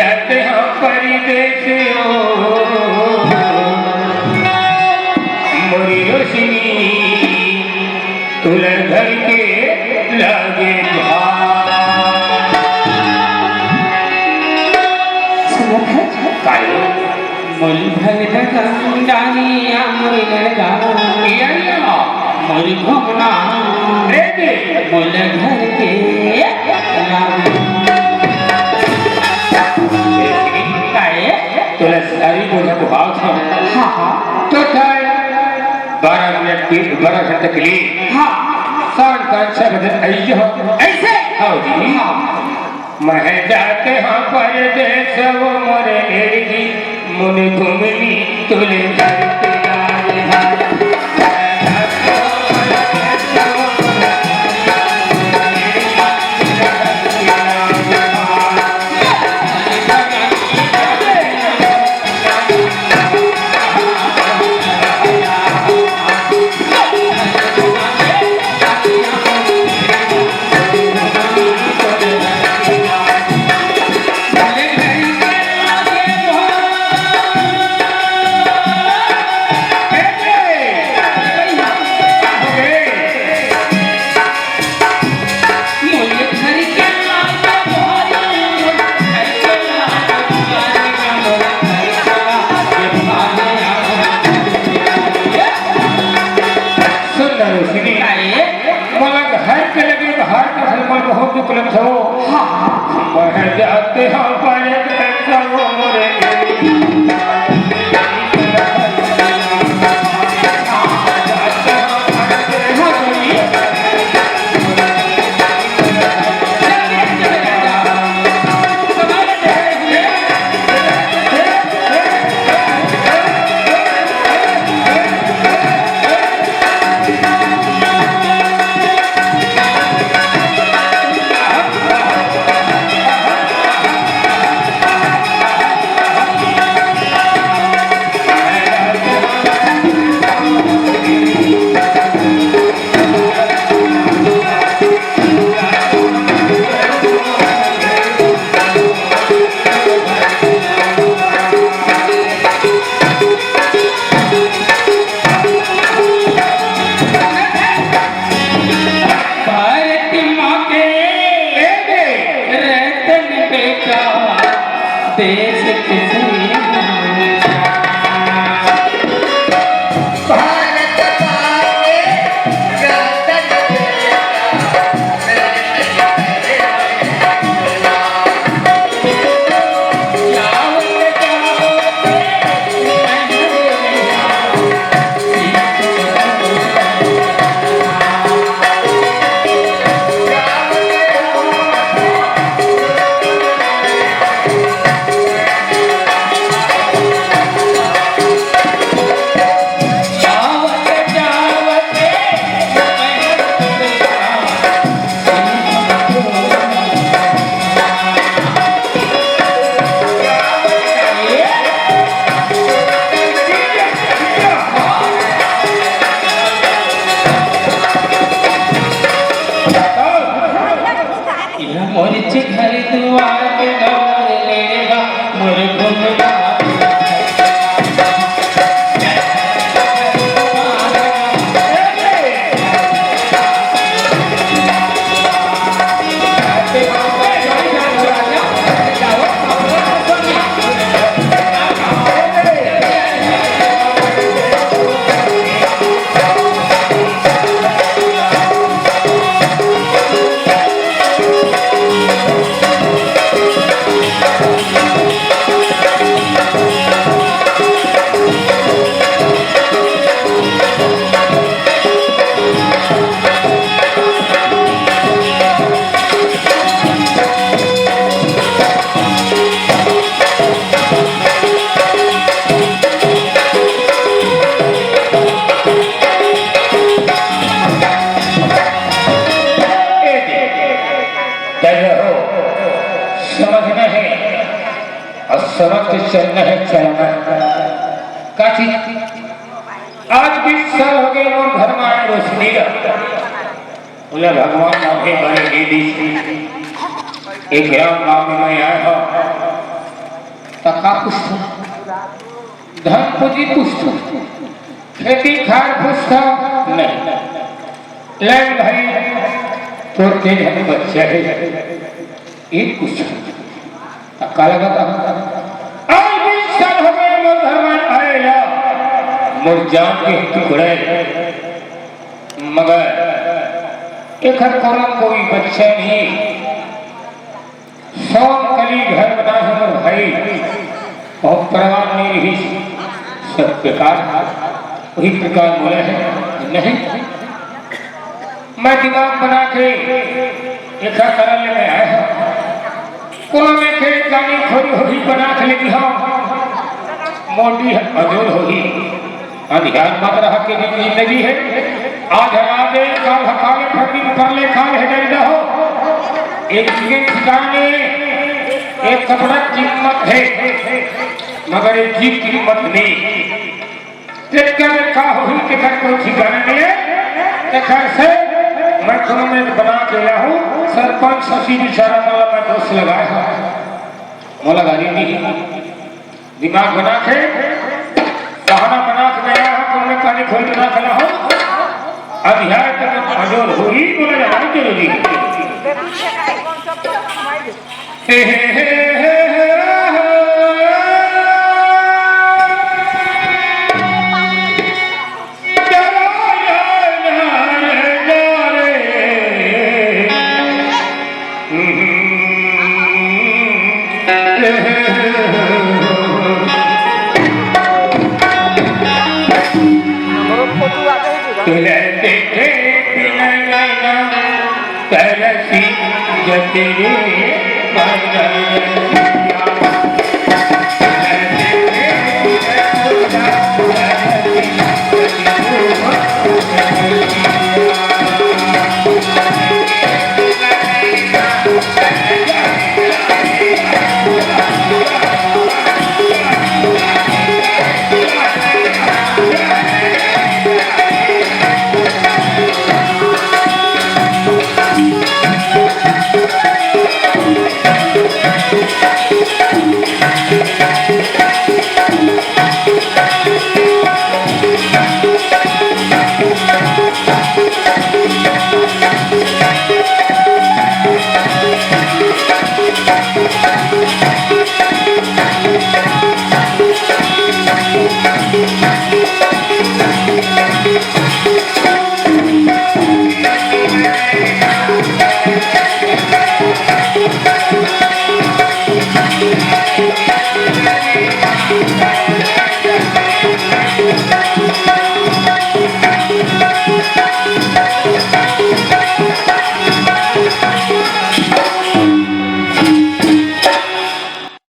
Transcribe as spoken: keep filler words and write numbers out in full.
जाते हम परदेस ओ मोरी रोशनी, तोला घर के लागे भार। सुनत हस? काय? मोल भर डगंडानी आ मोर लड़गा। ये, ये ना। मोर घुमना। रे दे। मोल घर के लागे। काय? तोला सारी बोझा को भाव था। हाँ, हाँ। तो काय? बारह मिनट की, बारह घंटे के लिए। हाँ। शान शान से बदन ऐसे हो। ऐसे? हाँ जी। हाँ। मैं जाते हाँ परदेस ओ मोरे एड़ी, मुन घुमनी तोले घर के लागे भार। सुन ना रोशनी, काय? मोला घर के लगे बाहर के घर में बहुत दुख लगत हो। हाँ। मैं जाते हाँ परदेस ओ मोरे। भारत माँ के रतन बेटा, देश के सिंह। भारत माँ के रतन बेटा, मोर चिखल दुआर के डोर लेगा, मोर घुमना। ए दे, दे हो, समझना है और समझ के चलना है, चलना है। का चीज? आज बीस साल हो गए मोर घर में आए रोशनी ला। बोला, "भगवान, आप ही बड़े दे दी।" एक राम नाम में मैं आया हूँ। पुछथों, धन पूंजी पुछथों, खेती खार पुछथों, नहीं। ले भाई, तोर के झन बच्चा हे, ये पूछथों। त काला बताहूं? आज बीस साल हो गए मोर घर में आए ला, मोर जान के टुकड़े, मगर एखर कोनो कोई बच्चा नहीं। सौ कली घर बना हे मोर भाई, अउ परिवार नहीं रही, सब बेकार। वही प्रकार बोले हैं, नहीं, मैं दिमाग बना के एकर तरह लेके आए हंव। कोनो में के जानी खोरी होही बना के लेके हंव, मोटी अजोर होही। अंधियार मत रहा के दिन जिंदगी हे। आज हरा दे, काल हकाले, पर दिन परले काल हे, डरदा हो। एक दिन ठिकाने, एक कपड़ा कीमत हे, मगर एक जी कीमत नहीं। तेकर का होही, तेकर कोई ठिकाना नहीं हे। तेकर से मैं कोनो में बना के लाहूं, सरपंच शशि बिचारा मन ला मैं दोष लगाए हंव। मोला गाली नहीं, दिमाग बना के, बहाना बना के मैं आया हंव, कोनो में पानी खोल बना के लाहूं। अध्याय तक अजोर होही, बोला जाना जरूरी हे। हमरो फोटो आ जाए जी। तुला देखे बिना नैना तरसी जत रे मरना।